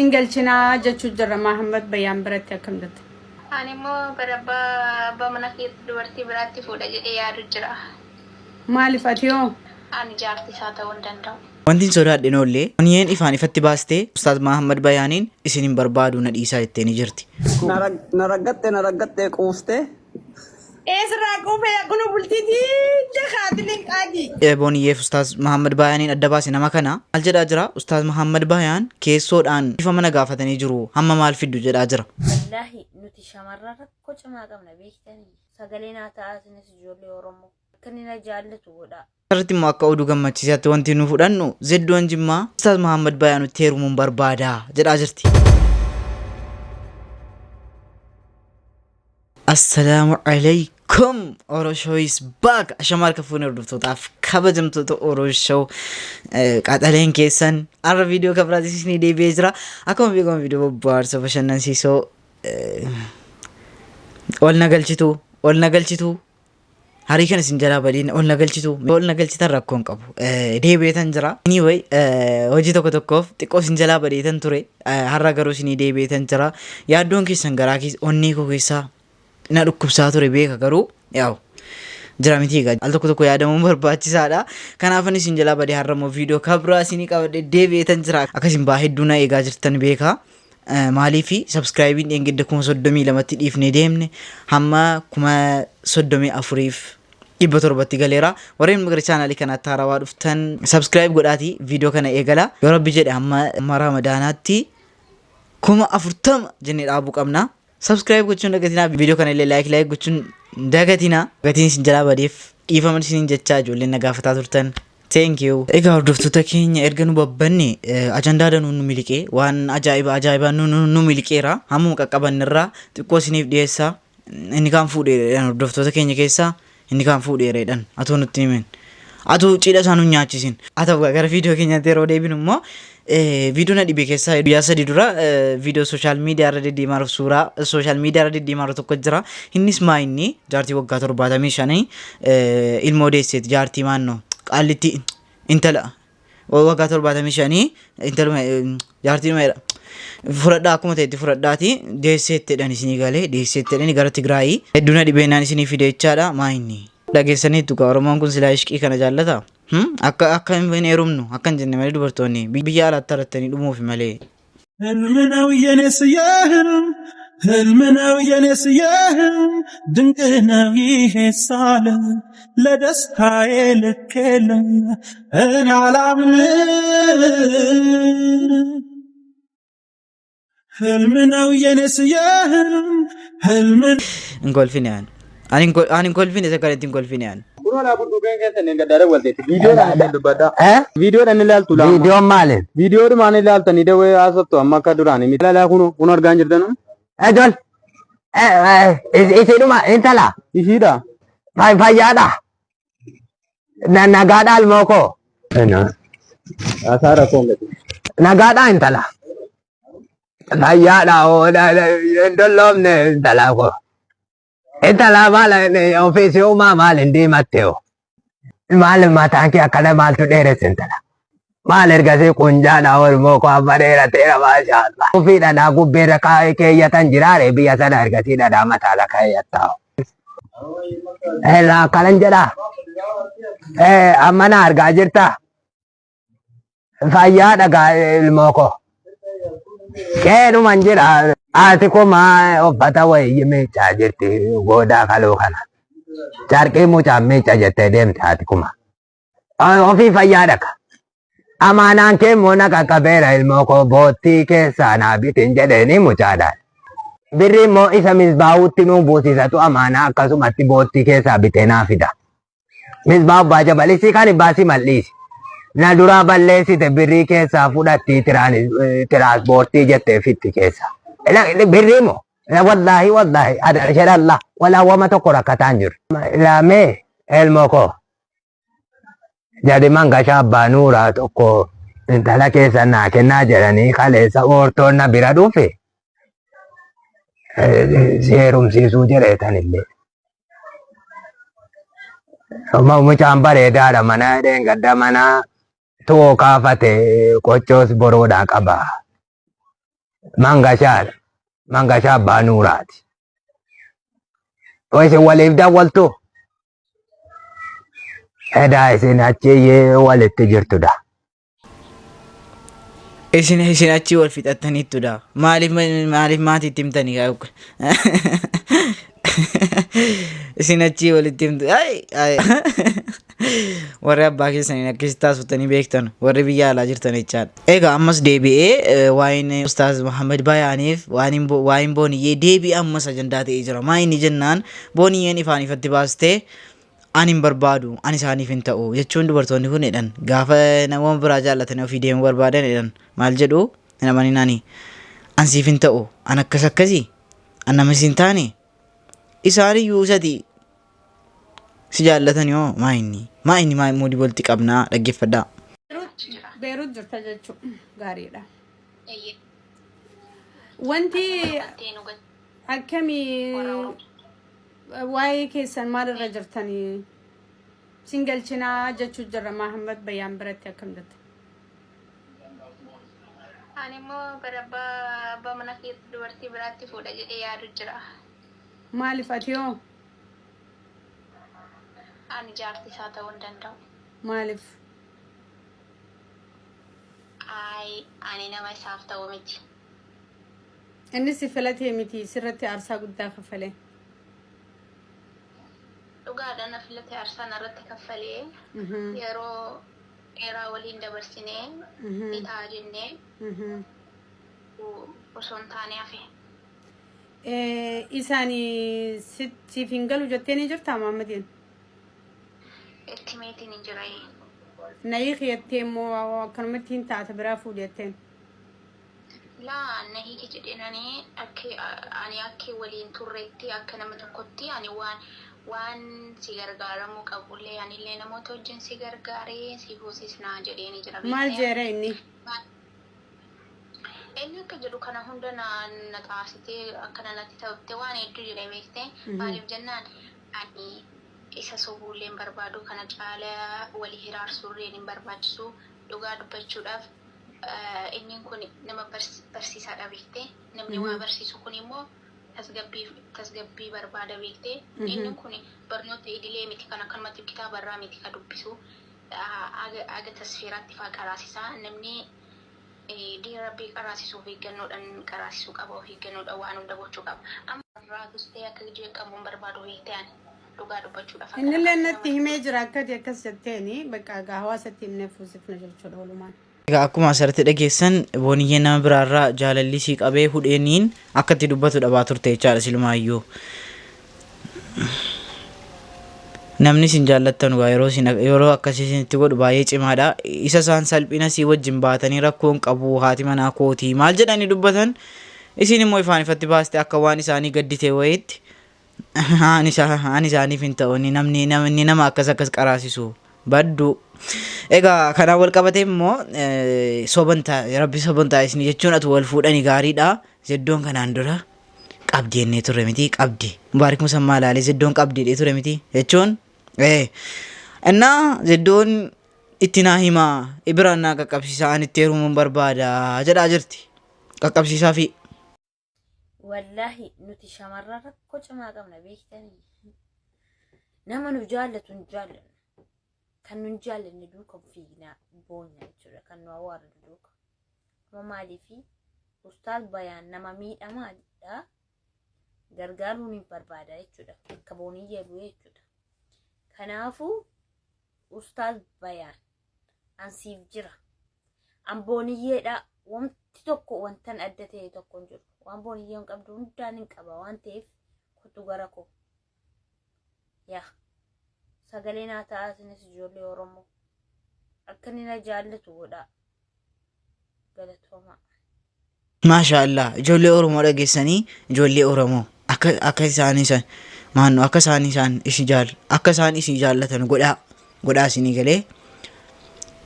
Hin galchinaa jechuu jirra Mahammad Bayyaan biratti akkam jette? Ani immoo bara abbaa abbaa mana keetti dubartii biraatti fuudha jedhee yaadu jira. Maaliif ati hoo? Ani jaartii isaa ta'uu hin danda'u. Wanti hin sodaadhe hin oolle. Oniyen ifaan ifatti baastee Ustaaz Mahammad Bayaaniin isin hin barbaadu na dhiisaa jetteeni jirti. Na raggatte na raggattee quuftee. Eesirraa quufee kun bultii diidde kaatiliin qaadii. Booniyyeef Ustaaz Mahammad Bayaaniin adda baase nama kana. Maal jedhaa jira? Ustaaz Mahammad Bayaan keessoodhaan dhiifama na gaafatanii jiru. Hamma maal fiddu jedhaa jira. Wallaahi nuti shamarran rakkoo cimaa qabna beektanii. Sagalee naa ta'aa isinis ijoollee Oromoo. Akka inni na jaallatu godhaa. Irratti immoo akka oduu gammachiisaatti wanti nu fudhannu Zeddoon Jimmaa Ustaaz Mahammad Bayaanutti heerumuun barbaada jedhaa jirti. Assalaamu alaikum Oro Show is back. Ashama harka fuunee hordoftootaaf kabajamtoota Oro Show qaxaleen keessan har'a viidiyoo kan biraatiin isinii deebi'ee jira. Akkuma beekamu viidiyoo bobbaarsoo bashannansiisoo ol na galchitu ol na galchitu Harii kan isin jalaa badiin ol na galchitu ol na galchitan rakkoo hin qabu. Deebi'eetan jira. Anyway hojii tokko tokkoof xiqqoo isin jalaa badeetan ture. Har'a garuu isinii deebi'eetan jira. Yaaddoon keessan garaa keessa onnee koo keessaa na dhukkubsaa ture beeka garuu yaa'u jira miti egaa al tokko tokko yaadamuun barbaachisaadha. Kanaafan isin jalaa badee har'a immoo viidiyoo kabraa isinii qabadhee deebi'eetan jira. Akkasin baa hedduu na eegaa jirtan beeka. Maaliifi subscribe'n dheengadda 32,000tti dhiifnee deemne hamma 34,700tti galeera. Warreen gara chaanaalii kanaatti haarawaa dhuftan subscribe godhaatii viidiyoo kana eegala. Yoo rabbi jedhe hamma hamma ramadaanaatti 40,000 jennee dhaabuu qabna. Subscribe gochuun dagatinaa viidiyoo kana illee like like gochuun dagatinaa. Gatiin isin jalaa badeef dhiifama isiniin jechaa ijoolleen na gaafataa turtan. Thank you. Egaa hordoftoota keenya erga nu babbanne ajandaa danuun nu miliqee waan ajaa'iba ajaa'ibaa nu nu nu miliqeera. Hammuma qaqqabannerraa xiqqoo isiniif dhiyeessa. Inni kaan fuudheera hordoftoota keenya keessaa inni kaan fuudheera jedhan atoo nutti himin. Atuu cidha isaa nu nyaachisin. Haa ta'u gara viidiyoo keenyaatti yeroo deebinu immoo viidiyoo na dhibe keessaa guyyaa 3 dura viidiyoo sooshaal miidiyaa irra deddeemaa jiru suuraa sooshaal miidiyaa irra deddeemaa jiru tokko jira. Innis maa inni jaartii waggaa 75 ilmoo deesseeti jaartii maannoo qaallitti intala waggaa 75 intaluma jaartii dhuma fudhadhaa akkuma ta'etti fudhadhaati deesseetti jedhan isinii galee deesseetti jedhani gara Tigraayii hedduu na dhibeenaan isinii fide jechaadha maa inni. Dhageessaniittu kaa Oromoon kun silaa ishqii kana jaallata. Akka akka hin heerumnu akka hin jenne malee dubartoonni biyya alaatti harattanii dhumuufi malee. ህልም ነው የኔስ የህልም ህልም ነው የኔስ የህልም ድንቅ ነው ይሄ ሳለም ለደስታዬ ልክ የለም እኔ አላምንም ህልም ነው የኔስ የህልም ህልም Hin kolfine ani. Ani hin kol- ani hin kolfine isa kanatti hin kolfine ani. Kunoo laa budduuqeen keessan hin gaddaara walteetti. Viidiyoodhaan illee dubbadhaa. Eh? Viidiyoodhaan ilaaltu laa. Viidiyoon maali? Viidiyoodhumaan ilaaltanii dawee haasoftu amma akka duraanii miti. Ilaalaa kunoo kun argaa hin jirtanu. Ejol. Isiidhuma intala. Ishiidha. Fayyaadha. Nagaadha ilmoo koo. Haasaa rakkoo hin gatii. Nagaadha intala. Fayyaadha hin dolloomne intala koo. Intala maal ofiisi uumaa maal hin diimatte hoo? Maal mataan kee akkana maaltu dheeresse intala? Maal ergasii qunjaadha ilmoo koo amma dheerateera maashaallah. Ofii dhadhaa gubbeerra kaa'ee keeyyatan jiraare biyya sana ergasii dhadhaa mataarra keeyyattaa. Elaa akkanan jedhaa. Amma na argaa jirtaa? Fayyaa dhagaa ilmoo koo. Qeedhuman jira. Haati koo maa uffata wayii miiccaa jirti goodaa kaloo kana. Carqii mucaan miicca jettee deemte haati kuma. Ofii fayyaa dhaga. Amaanaan kee immoo na qaqqabeera ilmoo koo boottii keessaa naa bitin jedheeni mucaadhaan. Birri immoo isa misbaawutti nuu buusisatu amaanaa akkasumatti boottii keessaa bitee naa fida. Misbaa abbaa jabal isii kan baasii mal'iisi. Na duraa balleessite birrii keessaa fudhattii tiraanspoortii jettee fitti keessa. Birrii moo? Wallaahi wallaahi shadallah walaa wama tokko rakkataan jiru. Laamee elmoo koo. Jarri mangashaa abbaa nuuraa tokko intala keessa naa kennaa jedhanii kaleessa oortoon na bira dhufe si heerumsiisuu jedheetanillee. Mucaan bareedaadha mana dheengadda mana too kaafate qochoos boroodhaa qaba. Mangashaadha. Mangashaa abbaa Nuuraati. Isin waliif dawwaltu? Edaa isin achi walitti jirtudha. Isin isin achii wal fixattaniittudha. Maaliif maaliif maatiitti himtanii? Isin achii walitti himtu. Ay ay. Warri abbaa keessaniin akkasitti taasiftanii beektan warri biyya alaa jirtan jechaadha. Egaa ammas deebi'ee waa'een Ustaaz Muhammad Bayaaniif waa'een Booniyyee deebi'ee ammas ajandaa ta'ee jira. Maa inni jennaan Booniyyeen ifaan ifatti baastee ani hin barbaadu ani isaaniif hin ta'u jechuun dubartoonni kun jedhan gaafa nama biraa jaallatanii ofii deemuu barbaadan jedhan maal jedhu hin amanin ani an siif hin ta'u an akkas akkasii an nama siin taane isaaniyyuu isati si jaallatan yoo maa inni maa inni maa muudii walitti qabnaa dhaggeeffadhaa. Beerut jirta jechuun gaariidha. Eeyyee. Wanti Qabattee nu galchite akkamii warra Oromoo. waa'ee keessan maalirra jirtanii? Sin galchinaa jechuu jirra Mahammad Bayyaan biratti akkam jette? Ani immoo bara abbaa abbaa mana keetti dubartii biraatti fuudha jedhee yaadu jira. Maaliif ati hoo? Ani jaartii isaa ta'uu hin danda'u. Maaliif? Ayi ani nama isaaf ta'u miti. Inni si filatee miti sirratti aarsaa guddaa kaffalee. Dhugaadha na filate aarsaa narratti kaffalee yeroo dheeraa waliin dabarsinee ni ta'a jennee osoo hin taane hafe. Isaani siif hin galu jettee ni jirtaa Muhammadiin? Itti meetiin hin jira. Na hiiki jettee immoo akkanumatti hin taata biraa fuudhi jetteen. Laa na hiiki jedheen ani akka ani akka waliin turretti akka nama tokkotti ani waan waan si gargaaramuu qabullee anillee namoota wajjin si gargaaree si fuusisnaa jedheeni jira Maal beektee. jeere inni? Inni akka jedhu kana hunda na na xaarsitee akkana natti taphattee waan hedduu jedhe beektee maaliif jennaan ani isa sobuullee hin barbaadu kana caala walii hiraarsuullee hin barbaachisu dhugaa dubbachuudhaaf inni kun nama barsiisaadha beektee namni waa barsiisu kun immoo tasgabbii tasgabbii barbaada beektee inni kun barnoota idilee miti kan akkanumatti kitaaba irraa miti ka dubbisu aga tasfiiraatti faa qaraasisaa namni diin rabbii qaraasisu of eeggannoodhaan qaraasisuu qaba of eeggannoodhaan waan hunda gochuu qaba amma irraatus ta'e akka jeeqamu hin barbaadu beektee ani dhugaa dubbachuudhaaf akka Innillee namaatti natti nama himee jira akkati akkas jetteeni bakka egaa hawaasatti himnee fuusifna jechuudha walumaan. Egaa akkuma asirratti dhageessan Booniyyeen nama biraarraa jaalalli sii qabee hudheeniin akka itti dubbatu dhabaa turte jechaadha silumaayyuu. Namni isin jaallattanu gaa yeroo isin yeroo akkasii isinitti godhu baay'ee cimaadha. Isa isaan salphina sii wajjin baatanii rakkoo hin qabu haati manaa kootii maal jedhanii dubbatan isin immoo ifaan ifatti baaste akka waan isaanii gaddite wayiitti ani isaaniif hin ta'u inni namni namni nama akkas akkas qaraasisu baddu. Egaa kanaan wal qabatee immoo soban ta'a rabbi soban ta'a isin jechuun atu wal fuudhani gaariidha. Zeddoon kanaan dura qabdi jennee turre miti qabdi. Mubaarik Musammaa ilaalee zeddoon qabdi jedhee ture miti jechuun ee innaa zeddoon itti naa himaa biraan naa qaqqabsiisaa ani itti heerumuun barbaada jedhaa jirti qaqqabsiisaa fi. Wallaahi nuti shamarran rakkoo cimaa qabna beektanii. Nama nu jaallatu hin jaallannu. Kan nu hin jaallanne duuka fiignaa boonya jechuudha. Kan nu awwaarru duuka. Amma maaliifi ustaaz bayaan nama miidhamaadha. Gargaaruun hin barbaada jechuudha. Bakka booniyyee bu'ee jechuudha. Kanaafuu ustaaz bayaan an siif jira. An booniyyeedha. Wanti tokko wantan adda ta'e tokko hin jiru. Waan booniyyeen qabdu hundaan hin qaba waan ta'eef kottu gara koo. Yaa sagalee naa ta'aa isinis ijoollee Oromoo. Akka inni na jaallatu godhaa. Galatoomaa. Maasha Allah ijoollee Oromoo dhageessanii ijoollee Oromoo akka akka isaan isaan maannu akka isaan isaan isin jaal akka isaan isin jaallatan godhaa godhaa isinii galee.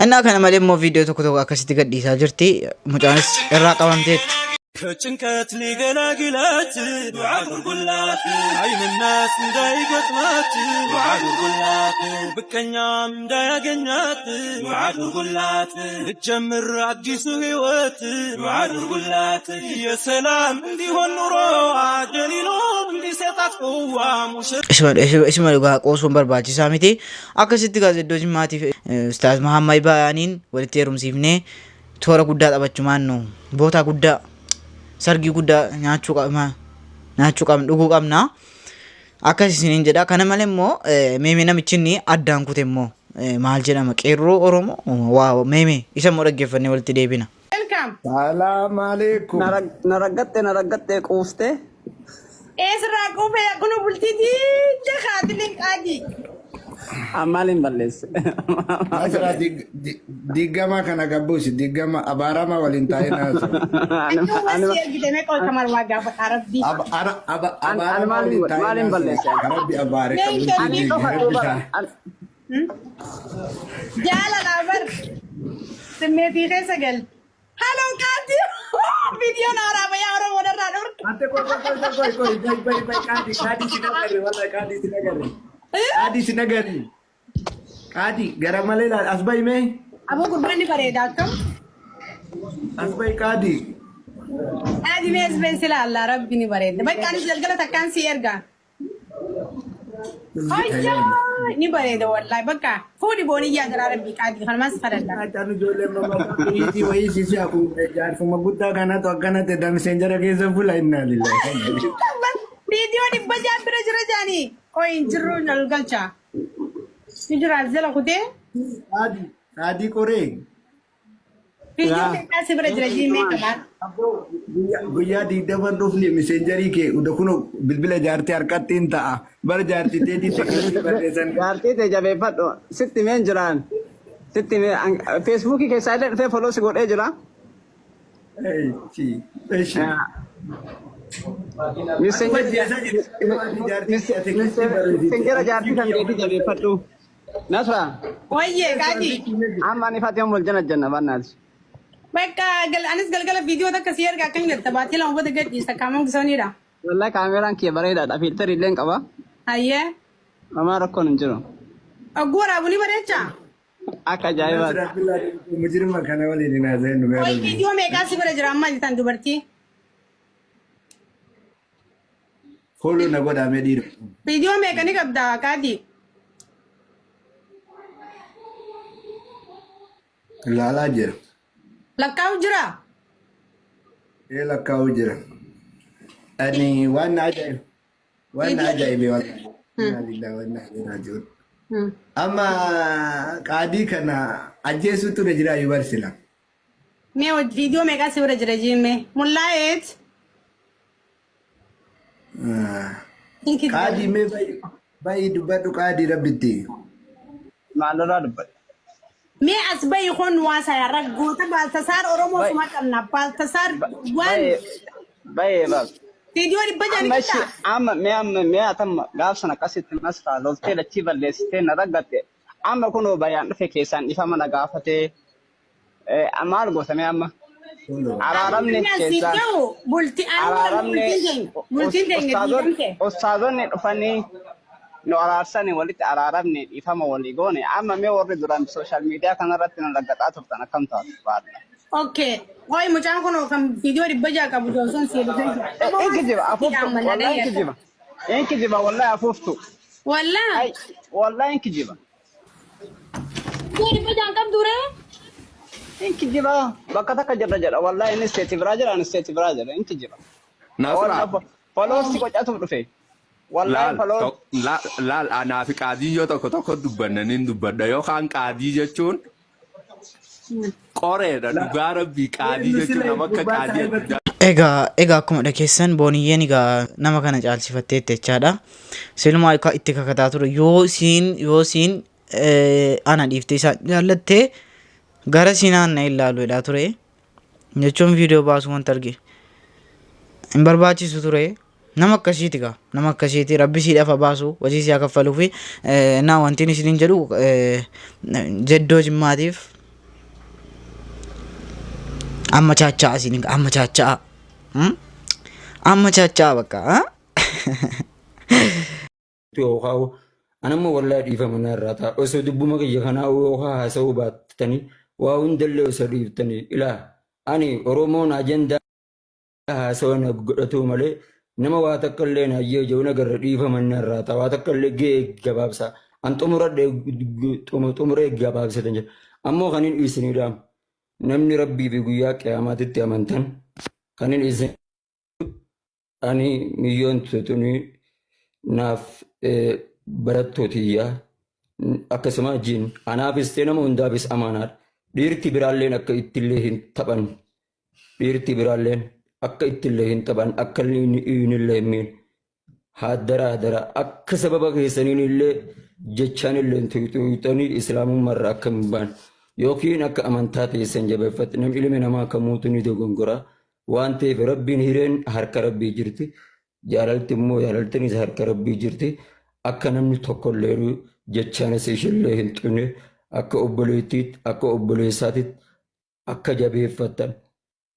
Innaa kana malee immoo viidiyoo tokko tokko akkasitti gadhiisaa jirti mucaanis irraa qabamteetti. ከጭንቀት ሊገላግላት ዱዓ አድርጉላት። አይንናስ እንዳይገጥማት ዱዓ አድርጉላት። ብቀኛም እንዳያገኛት ዱዓ አድርጉላት። ልጀምር አዲሱ ህይወት ዱዓ አድርጉላት። የሰላም እንዲሆን ኑሮ ጀሊሎም እንዲሰጣት ቁዋ ሙሽራ Isuma dhugaa qoosuun barbaachisaa miti. Akkasitti gaazexxoo Jimmaatiif Ustaaz Mahammad Bayaaniin walitti heerumsiifnee toora guddaa taphachumaan nu bootaa guddaa sargii guddaa nyaachuu qabna nyaachuu qabna dhuguu qabna. Akkas isiniin jedha. Kana malee immoo meemee namichi inni addaan kute immoo maal jedhama qeerroo Oromoo waa meemee isa immoo dhaggeeffannee walitti deebina. Welcome. Salaam alaikum. Na raggatte na raggatte quuftee. Eesirraa quufee kun bultii diidde kaatiliin qaadii. Maaliin balleesse? Nasra diggama kana gabbuusi diggama abaarama waliin taa'ee naasa. Akkuma si ergite meeqa ol kamar waa gaafadha rabbii. Abaarama waliin taa'ee Maaliin naasa. balleesse? Rabbi abaare Mee qabultii intalli diigi rabbi isaa. Jaalala bar simmeetii keessa gal. Haloo qaadii. Viidiyoon haaraa bayyaa Oromoo irraa dhorka. Ante koi koi koi koi koi bai bai bai qaadi qaadi si nagarre wallahi qaadi si nagarre. Qaadi si nagarre. Qaadi gara malee laal as bai mee Aboo gurbaan ni bareeda akkam. as bai qaadi. Qaadii mee as ilaalla rabbi ni bareeda. Bakka anis galgala takkaan si erga. Ayyaa ni bareeda wallahi bakka fuudhi booniyyaa garaa rabbii qaadii kanumas kadhadha. Achaan ijoollee mamma wayii siisi akkuma jaarsuma guddaa kanatu akkanatti damseen jara keessa fula innaa lillahi. Viidiyoo 600 bira jira jaanii. Qoy hin jirru ol galcha. Ni jira as jala kutee. Qaadi qaadii qoree. Viidiyoo meeqaa si bira jira jiimee qabaa. Guyyaa 20 dhufni miseenjarii kee uda kuno bilbila jaartii harkatti hin ta'a. Bara jaartii teetii teetii barreessan. Jaartii ta'e jabeeffadhu. Sitti meen jiraan. Sitti mee feesbuukii keessaa illee dhufee follow si godhee jira. Eechi. Eeshi. Miseenjera jaartii kan keetii jabeeffadhu. Nasra. Wayyee qaadii. Amma ani Faatimaan wal jala janna bannaati. Bakka anis galgala viidiyoo takka si erga akkan jirta baatii lama booda gadhiisa kaamoon gisooniidha. Wallahi kaameraan kiyya bareedaadha. Fiiltarii illee qaba. Hayyee. Mamaa rakkoon hin jiru. Ogguu waraabu ni bareecha. Akka ajaa'ibaati. Mujirma kana waliin hin haasa'in dhugaa Qoy rabbi. viidiyoo meeqaa si bira jira amma jirtan dubartii? Follow na godhamee dhiira. Viidiyoo meeqa ni qabda qaadii? Ilaalaa jira. Lakkaa'u jira? Ee lakkaa'u jira. Ani waan na ajaa'ibe waan na ajaa'ibe wallahi. Inna lillahi wa inna ilaihi raaji'uun. Amma qaadii kana ajjeesuu ture jira iyyuu barsila. Mee viidiyoo meeqaa si bira jira jiimee? Mullaa'eet. Qaadii mee bayi dubbadhu qaadii rabbitti. Maalirraa dubbadha? Mee as bayi kun waasaa raggoota Baaltasaar Oromoo suma qabna. Baaltasaar waan Bayee baal. viidiyoo 600 ni Amma ishi qabdaa? amma mee amma mee atamma gaaf sana akkasitti Nasraa loltee dachii balleessitee na raggatte. Amma kunoo bayaan dhufe keessaan dhifama na gaafatee maal goota mee amma? Araaramni Ani si keessaan ta'u bultii ani araaramni bultiin teenya diigamte. ustaazonni dhufanii nu araarsanii walitti araaramne dhiifama walii goone amma mee warri duraan social media kanarratti nu raggaxaa turtan akkam taatu baadha. Okay. Qoy mucaan kun kan viidiyoo 600 qabu Joonson si dhufee jira. In kijiba afuuftu wallahi in kijiba. In kijiba wallahi afuuftu. Wallaa. Ay wallahi in kijiba. Viidiyoo 600 qabdu ree? In kijiba bakka takka jirra jedha wallahi inni isteeti biraa jira ani isteeti biraa jira in kijiba. Nasra. Followsi qocatuuf dhufe. Wallahi Laal, follow laal anaa fi qaadii yoo tokko tokko dubbanna nin dubbadha yookaan qaadii jechuun qoreedha dhugaa rabbii qaadii jechuun nama akka qaadii addunyaa Egaa akkuma dhageessan booniyyeen egaa nama kana caalsifatteetti jechaadha. Silumaa itti kakataa ture yoo isiin ana dhiiftee isaan jaallattee gara siinaan na ilaalu jedhaa ture. Jechuun viidiyoo baasuu wanta arge hin barbaachisu ture. Nama akkasiiti gaa nama akkasiiti rabbi siidhaaf haa baasu hojii si haa kaffaluu fi naa wantiin isiniin jedhu jeddoo jimmaatiif amma chaacha'aa isiniin amma chaacha'aa. Amma chaachaa bakka. Yookaan anammoo wallaahi dhiifama narraa ta'a. Osoo dubbuma kiyya kanaa yookaan haasa'uu baattanii waa hundallee osoo dhiiftanii ilaa ani Oromoon ajandaa haasawa na godhatuu malee nama waa takka illee na hayyee jiru nagarra dhiifama narraa ta'a. Waa takka illee ga'ee gabaabsa. An xumuradhe xumuree gabaabsatan jira. Ammoo kan hin isinii dhaamu namni rabbii fi guyyaa qiyaamaatitti amantan kan hin isin Ani miyyoon tuni naaf barattootiyya akkasuma jiin anaafis ta'e nama hundaafis amaanaadha. Dhiirti biraalleen akka ittillee hin taphan dhiirti biraalleen akka ittillee hin taphan akka inni illee hin miine haadara haadara akka sababa keessaniin illee jechaan illee tuuxanii islaamummaarra akka hin baane yookiin akka amantaa teessan jabeeffatti namni ilmi namaa kamuutu ni dogongora. Waan ta'eef Rabbiin hireen harka Rabbii jirti. Jaalalti immoo jaalaltinis harka Rabbii jirti. Akka namni tokkollee jechaanis ishillee hin xune akka obboleettiitti akka obboleessaatitti akka jabeeffattan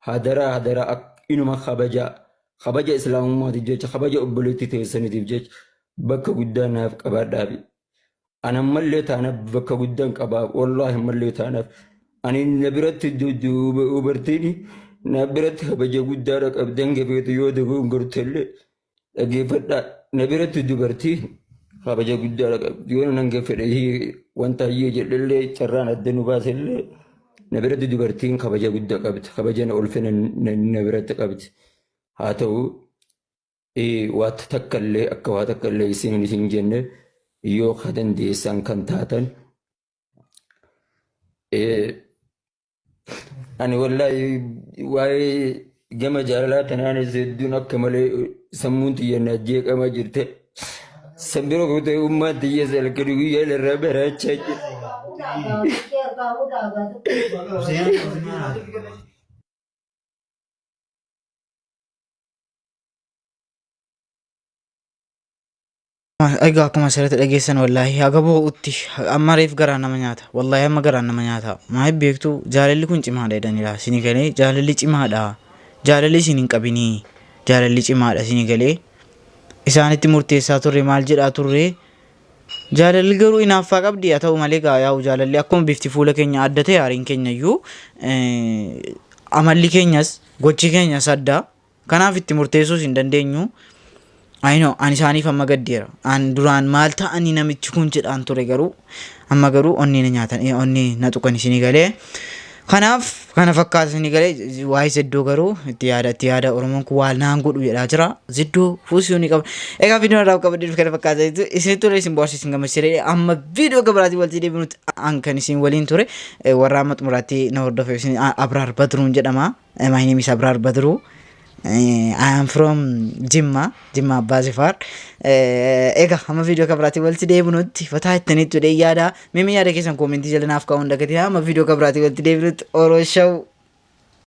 hadaraa hadaraa inuma kabajaa kabaja islaamummaatiif jecha kabaja obboleettii teessaniitiif jecha bakka guddaa naaf qabaadhaafi. Ani ammallee taanaaf bakka guddaan qabaa wallaahi ammallee taanaaf ani na biratti dubartiin na biratti kabaja guddaadha qabdi hanga feetu yoo dogongortellee dhageeffadhaa na biratti dubartiin kabaja guddaadha qabdi yoo nan hanga fedhe wanta hayyee jedhellee carraan adda nu baasellee na biratti dubartiin kabaja guddaa qabdi kabaja na ulfina na biratti qabdi haa ta'u Waa takka illee akka waa takka illee isin hin jenne yoo ka dandeessan kan taatan ani wallaahi waa'ee gama jaalalaa tanaanis hedduun akka malee sammuun tiyya na jeeqamaa jirte. San bira kutee ummaan tiyya halkanii guyyaa irraa baraachaa jirti. Egaa akkuma asirratti dhageessan wallaahi haga boo'utti amma reef garaa nama nyaata. Wallaahi amma garaa nama nyaata. Maaliif beektu jaalalli kun cimaadha jedhanidha. Isinii galee jaalalli cimaadha. Jaalalli isin hin qabinii. Jaalalli cimaadha isinii galee. Isaanitti murteessaa turre maal jedhaa turre. Jaalalli garuu inaaffaa qabdi haa ta'u malee gaa yaa'u jaalalli akkuma bifti fuula keenya adda ta'e aariin keenya iyyuu amalli keenyas gochi keenyas adda. Kanaaf itti murteessuus hin dandeenyu. I know ani isaaniif amma gaddeera. An duraan maal ta'anii namichi kun jedhaan ture garuu amma garuu onnee na nyaatan onnee na tuqan isinii galee. Kanaaf kana fakkaata isinii galee waa'ee Zeddoo garuu itti yaada itti yaada Oromoon kun waa naan godhu jedhaa jira. Zeddoo fuusuu ni qaba. Egaa viidiyoon irraa qabadhee dhufe kana fakkaata jechuudha. Isinitti tolee isin bohaarsa isin gammachiisee amma viidiyoo gabiraatiin walitti deebinutti an kan isin waliin ture warra amma xumuraatti na hordofeef isin Abraar Badruun jedhama. My name is Abrar Badru. I am from Jimma, Jimma Abbaa Jifaar. Egaa hamma viidiyoo kabiraatiin walitti deebinutti fataa ittanitti jedhee yaada. Mimi yaada keessan koomentii jala naaf kaa'uun dagatinaa. Hamma viidiyoo kabiraatiin walitti deebinutti Oro Show.